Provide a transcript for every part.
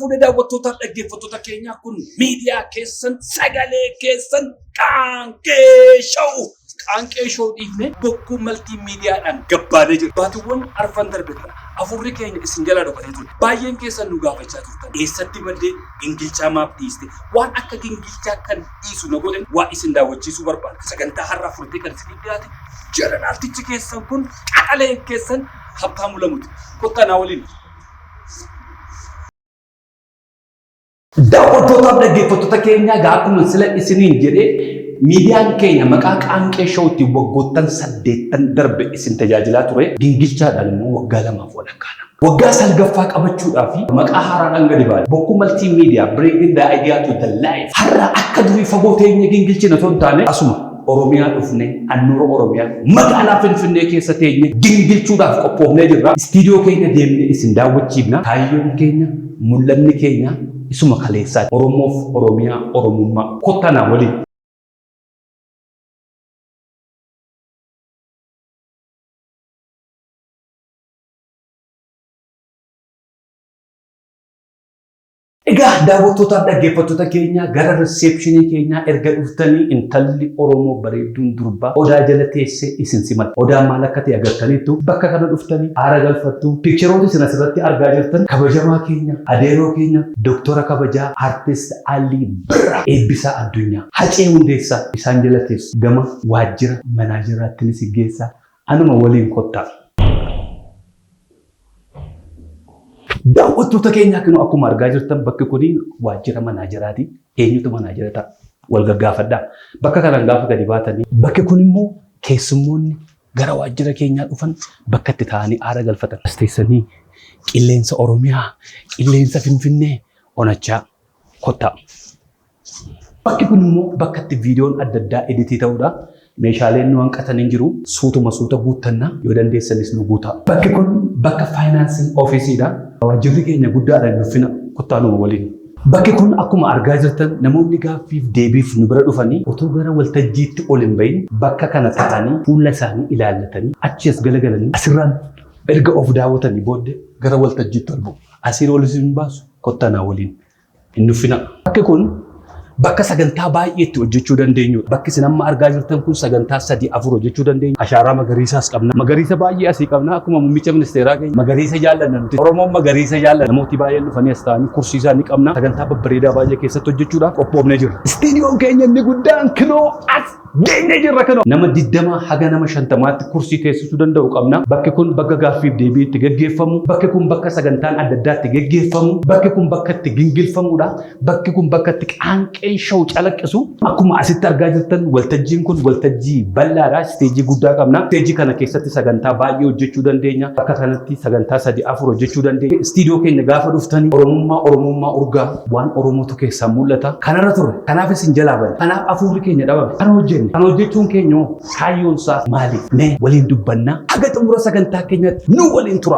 Fuudhee daawwattootaaf dhaggeeffattoota keenyaa, kun miidiyaa keessan, sagalee keessan, Qaanqee Show. Qaanqee Show dhiifne Bokkuu Multimediadhaan gabbaanee jira. Baatiiwwan arfan darbe kana afurri keenya isin jalaa dhokatee ture. Baay'een keessan nu gaafachaa turtan. Eessatti baddee? Gingilchaa maaf dhiiste? Waan akka gingilchaa kan dhiisu na godhe waa isin daawwachiisuu barbaada. Sagantaa har'aa furtee kan isiniif dhiyaate jeneraartichi keessan kun, qaxaleen keessan Habtaamuu Lamuuti. Kottaa naa waliin. Daawwattootaaf dhaggeeffattoota keenyaa, egaa akkuma sila isiniin jedhee, miidiyaan keenya maqaa Qaanqee Showtti waggoottan 8 darbe isin tajaajilaa ture. Gingilchaadhaan immoo waggaa 2f walakkaadha. Waggaa salgaffaa qabachuudhaaf maqaa haaraadhaan gadi baane. Bokkuu Multimedia, bringing the idea to the life. Har'a akka durii fagoo teenye gingilchina osoo hin taane, asuma Oromiyaa dhufne, handhuura Oromiyaa magaalaa Finfinnee keessa teenye gingilchuudhaaf qophoofnee jirra. Istiidiyoo keenya deemnee isin daawwachiifna. Kaayyoon keenya, mul'anni keenya isuma kaleessaa. Oromoof, Oromiyaa, Oromummaa. Kottaa naa waliin. Egaa daawwattootaaf dhaggeeffattoota keenya, gara receptionii keenyaa erga dhuftanii, intalli Oromoo bareedduun durbaa odaa jala teessee isin simatti. Odaan maal akka ta'e agartaniittu. Bakka kana dhuftanii aara galfattu. Pictureoota isin asirratti argaa jirtan kabajamaa keenya, adeeroo keenya, Doktora kabajaa Artist Alii Birraa, Eebbisaa Addunyaa, Hacee Hundeessaa isaan jala teessu. Gama waajjira manaajeraatti isin geessaa, anuma waliin kottaa. Daawwattoota keenyaa, kunoo akkuma argaa jirtan bakki kun waajjira manaajeraati. Eenyutu manaajera ta'a? Wal gaggaafadhaa. Bakka kanaan gaafa gadi baatanii, bakki kun immoo keessummoonni gara waajjira keenyaa dhufan bakka itti taa'anii aara galfatan. As teessanii qilleensa Oromiyaa, qilleensa Finfinnee onachaa kottaa. Bakki kun immoo bakka itti viidiyoon adda addaa edit ta'udha. Meeshaaleen nu hanqatan hin jiru. Suutuma suuta guuttanna, yoo dandeessanis nu guutaa. Bakki kun bakka financing officeiidha. Waajjirri keenya guddaadha, hin nuffina, kottaa numa waliin. Bakki kun akkuma argaa jirtan namoonni gaaffiif deebiif nu bira dhufanii otoo gara waltajjiitti ol hin bahin bakka kana taa'anii fuula isaanii ilaallatanii, achi as galagalanii, asirraan erga of daawwatanii booddee gara waltajjiitti ol ba'u. Asiin ol isin baasu, kottaa naa waliin. Hin nuffina. Bakki kun bakka sagantaa baay'ee itti hojjechuu dandeenyudha. Bakki isin amma argaa jirtan kun sagantaa sadii afur hojjechuu dandeenya. Ashaaraa magariisaas qabna. Magariisa baay'ee asii qabna. Akkuma muummicha ministeeraa keenya magariisa jaallanna nuti. Oromoon magariisa jaallanna. Namooti baay'een dhufanii as ta'anii kursii isaa ni qabna. Sagantaa babbareedaa baay'ee keessatti hojjechuudhaaf qophoofnee jirra. Istiidiyoon keenya inni guddaan kinoo as geenye jirra kinoo. Nama 20 haga nama 50tti kursii teessisuu danda'u qabna. Bakki kun bakka gaaffiif deebii itti geggeeffamu. Bakki kun bakka sagantaan adda addaa itti geggeeffamu. Bakki kun bakka itti gingilfamudha. Bakki kun bakka itti Qaanqeen Show calaqqisu. Akkuma asitti argaa jirtan waltajjiin kun waltajjii bal'aadha. Isteejii guddaa qabna. Isteejii kana keessatti sagantaa baay'ee hojjechuu dandeenya. Bakka kanatti sagantaa sadii afur hojjechuu dandeenya. Istiidiyoo keenya gaafa dhuftanii Oromummaa, Oromummaa urgaa, waan Oromootu keessaa mul'ata. Kanarra ture. Kanaaf isin jalaa bane. Kanaaf hafuurri keenya dhabame. Kana hojjenne. Kana hojjechuun keenya hoo kaayyoon isaa maali? Mee waliin dubbannaa. Haga xumura sagantaa keenyaatti nu waliin tura.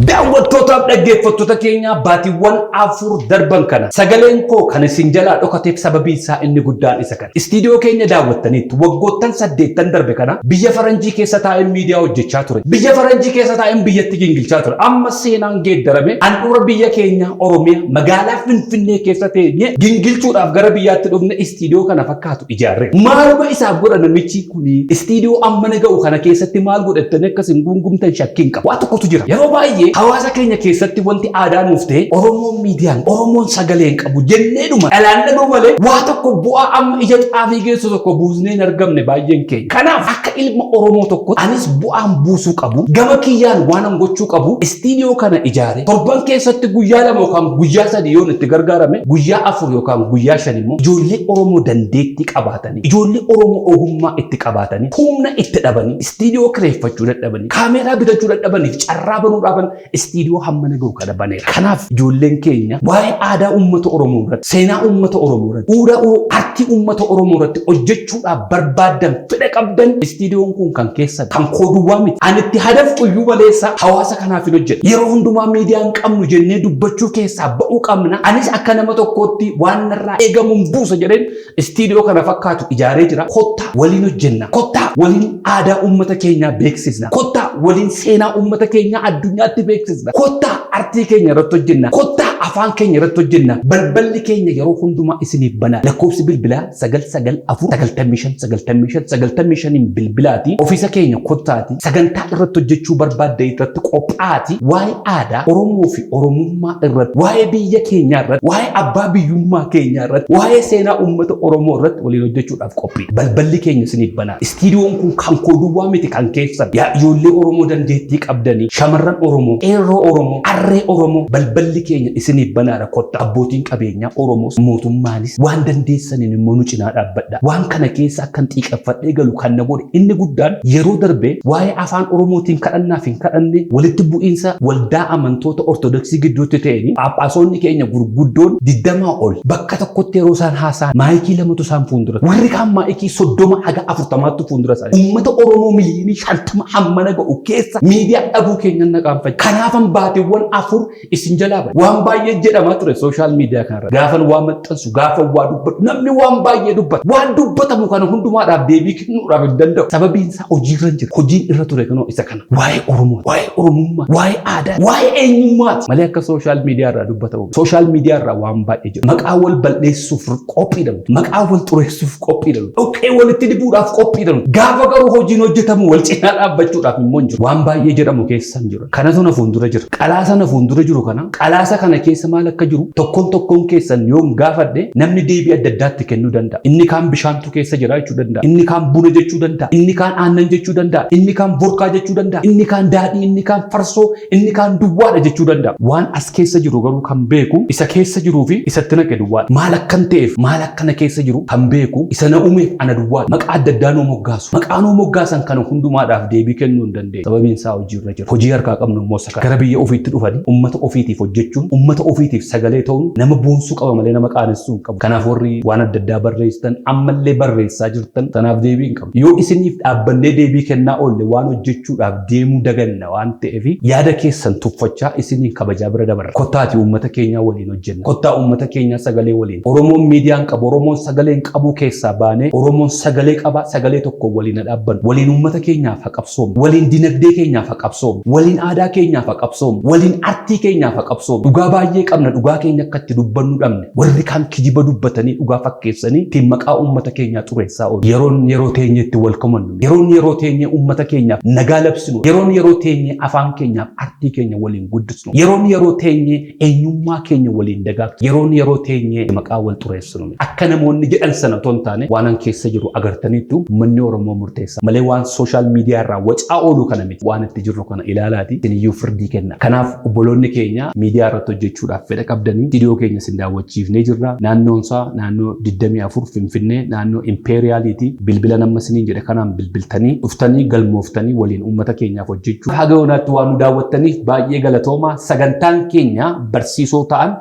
Daawwattootaaf dhaggeeffattoota keenya, baatiiwwan 4 darban kana sagaleen koo kan isin jalaa dhokateef sababii isaa inni guddaan isa kana. Istiidiyoo keenya daawwattaniittu. Waggoottan 8 darbe kana biyya faranjii keessa taa'een miidiyaa hojjechaa ture. Biyya faranjii keessa taa'een biyyatti gingilchaa ture. Amma seenaan geeddarame, handhuura biyya keenya Oromiyaa magaalaa Finfinnee keessa teenye gingilchuudhaaf gara biyyaatti dhufne, istiidiyoo kana fakkaatu ijaarre. Maaluma isaaf godha namichi kuni, istiidiyoo ammana ga'u kana keessatti maal godhattanii akkas hin guungumtan shakkiin qaba. Waa tokkotu jira. Yeroo baay'ee hawaasa keenya keessatti wanti aadaa nuuf ta'e, Oromoon miidiyaan, Oromoon sagalee hin qabu jenneedhuma dhalaan dhaluu malee waa tokko bu'aa amma ija xaafii geessu tokko buusnee hin argamne baay'een keenya. Kanaaf akka ilma Oromoo tokko anis bu'aan buusuu qabu, gama kiyyaan waan gochuu qabu, istiidiyoo kana ijaare torban keessatti guyyaa 2 yookaan guyyaa 3 yoon itti gargaarame, guyyaa 4 yookaan guyyaa 5 immoo ijoollee Oromoo dandeettii qabaatanii, ijoollee Oromoo ogummaa itti qabaatanii, humna itti dhabanii, istiidiyoo kireeffachuu dadhabanii, kaameeraa bitachuu dadhabaniif carraa banuudhaafan istiidiyoo hamma hammana ga'u kana baneera. Kanaaf ijoolleen keenya waa'ee aadaa uummata Oromoo irratti, seenaa uummata Oromoo irratti, duudhaa artii uummata Oromoo irratti hojjechuudhaaf barbaaddan, fedha qabdan, istiidiyoon kun kan keessan, kan koo duwwaa miti. Ani itti hadaf iyyuu maleessa hawaasa kanaaf hin hojjedha. Yeroo hundumaa miidiyaa hin qabnu jennee dubbachuu keessaa ba'uu qabna. Anis akka nama tokkootti waan narraa eegamuun buusa jedheen istiidiyoo kana fakkaatu ijaaree jira. Kottaa waliin hojjenna. Kottaa waliin aadaa uummata keenyaa beeksisna. Kottaa waliin seenaa uummata keenyaa addunyaatti beeksisna. Kottaa artii keenya irratti hojjenna. Kottaa afaan keenya irratti hojjenna. Balballi keenya yeroo hundumaa isiniif banaa. Lakkoofsi bilbilaa 994 95 95 95 bilbilaati. Ofiisa keenya kottaati. Sagantaa irratti hojjechuu barbaadde irratti qophaa'aati. Waa'ee aadaa Oromoo fi Oromummaa irratti, waa'ee biyya keenyaa irratti, waa'ee abbaa biyyummaa keenyaa irratti, waa'ee seenaa uummata Oromoo irratti waliin hojjechuudhaaf qophii. Balballi keenya isiniif banaa. Istiidiyoon kun kan koo duwwaa miti, kan keessan. Yaa ijoollee Oromoo dandeettii qabdanii, shamarran Oromoo, qeerroo Oromoo, arree Oromoo, balballi keenya isiniif banaadha, kotta. Abbootiin qabeenyaa Oromoos mootummaanis waan dandeessaniin immoo nu cinaa dhaabbadha. Waan kana keessa akkan xiiqeffadhee galu kan na godhe inni guddaan, yeroo darbe waa'ee afaan Oromootiin kadhannaaf hin kadhanne walitti bu'iinsa waldaa amantoota Ortodoksii gidduutti ta'een, phaaphaasonni keenya gurguddoon 20 ol bakka tokkotti yeroo isaan haasa'an maayikii lamatu isaan fuuldura. Warri kaan maayikii 30 haga 40ttu fuuldura isaanii. Uummata Oromoo miliyoonii 50 hammana ga'u keessa miidiyaa dhabuu keenya na qaanfacha. Kanaafan baatiiwwan 4 isin jalaa bade. Waan baay'ee jedhamaa ture social media kanarra. Gaafan waa maxxansu, gaafan waa dubbadhu, namni waan baay'ee dubbata. Waan dubbatamu kana hundumaadhaaf deebii kennuudhaaf hin danda'u. Sababiin isaa hojiirra jira. Hojiin irra ture kanoo isa kana. Waa'ee Oromoo, waa'ee Oromummaa, waa'ee aadaa, waa'ee eenyummaati. Malee akka social media irraa dubbatamu. Social media irraa waan baay'ee jira. Maqaa wal balleessuuf qophiidha. Maqaa wal xureessuuf qophiidha. Dhoqqee walitti dibuudhaaf qophiidha. Gaafa garuu hojiin hojjetamu wal cinaa dhaabbachuudhaaf immoo hin jiru. Waan baay'ee jedhamu keessa hin jiru. Kanatu na fuuldura jira. Qalaasa na fuuldura jiru kana, qalaasa kana keessa maal akka jiru tokkoon tokkoon keessan yoon gaafadhe, namni deebii adda addaatti kennuu danda'a. Inni kaan bishaantu keessa jira jechuu danda'a. Inni kaan buna jechuu danda'a. Inni kaan aannan jechuu danda'a. Inni kaan vodkaa jechuu danda'a. Inni kaan daadhii, inni kaan farsoo, inni kaan duwwaadha jechuu danda'a. Waan as keessa jiru garuu kan beeku isa keessa jiruu fi isatti naqe duwwaadha. Maal akkan ta'eef, maal akkana keessa jiru kan beeku isa na uumeef ana duwwaadha. Maqaa adda addaa nuu moggaasu. Maqaa nuu moggaasan kana hundumaadhaaf deebii kennuu hin dandeenye. Sababiin isaa hojii irra jira. Hojii harkaa qabnu immoo isa kana. Gara biyya ofiitti dhufanii uummata ofiitiif hojjechuun, uummata ofiitiif sagalee ta'uun nama boonsuu qaba malee nama qaanessuu hin qabu. Kanaaf warri waan adda addaa barreessitan, ammallee barreessaa jirtan, sanaaf deebii hin qabu. Yoo isiniif dhaabbannee deebii kennaa oolle, waan hojjechuudhaaf deemuu daganna waan ta'eef, yaada keessan tuffachaa isiniin kabajaa bira dabarra. Kottaati uummata keenyaa waliin hojjenna. Kottaa uummata keenyaa sagalee waliin. Oromoon miidiyaan qabu, Oromoon sagalee hin qabu keessaa baanee, Oromoon sagalee qaba, sagalee tokko waliin haa dhaabbannu. Waliin uummata keenyaaf haa qabsoomnu. Waliin dinagdee keenyaaf haa qabsoomnu. Waliin aadaa keenyaaf haa qabsoomnu. Waliin artii keenyaaf haa qabsoomnu. Dhugaa baay'ee qabna, dhugaa keenya akka itti dubbannu dhabne. Warri kaan kijiba dubbatanii, dhugaa fakkeessanii ittiin maqaa uummata keenyaa xureessaa oolu. Yeroon yeroo teenyee itti wal komannu. Yeroon yeroo teenyee uummata keenyaaf nagaa labsinu. Yeroon yeroo teenyee afaan keenyaaf artii keenya waliin guddisnu. Yeroon yeroo teenyee eenyummaa keenya waliin dagaagsu. Yeroon yeroo teenyee maqaa wal xureessinu. Akka namoonni jedhan sana otoo hin taane, waan an keessa jiru agartaniittu, uummanni Oromoo murteessa. Malee waan social media irraa wacaa oolu kana miti. Waan itti jirru kana ilaalaati isiniyyuu firdii kenna. Kanaaf obboloonni keenya miidiyaa irratti hojjechuudhaaf fedha qabdanii, istiidiyoo keenya isin daawwachiifnee jirra. Naannoon isaa naannoo 24 Finfinnee, naannoo Impeeriyaaliiti. Bilbila nama isiniin jedhe kanaan bilbiltanii dhuftanii galmooftanii waliin uummata keenyaaf hojjechuu. Haga yoonaatti waan nu daawwattaniif baay'ee galatooma. Sagantaan keenya barsiisoo ta'an,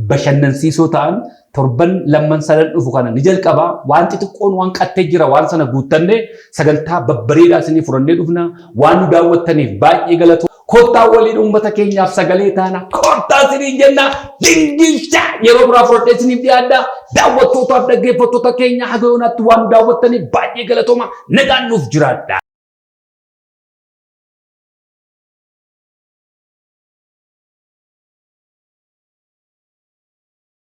bashannansiisoo ta'an torban lamman sadan dhufu kana ni jalqaba. Waan xixiqqoon waan qattee jira, waan sana guuttannee sagantaa babbareedaa isinii furannee dhufna. Waan nu daawwattaniif baay'ee galatoo. Kottaa waliin uummata keenyaaf sagalee taana. Kottaa isiniin jenna. Dingilcha yeroo biraa fudhadhee isiniif dhiyaadha. Daawwattootaaf dhaggeeffattoota keenya, haga yoonaatti waan nu daawwattaniif baay'ee galatooma. Nagaan nuuf jiraadha.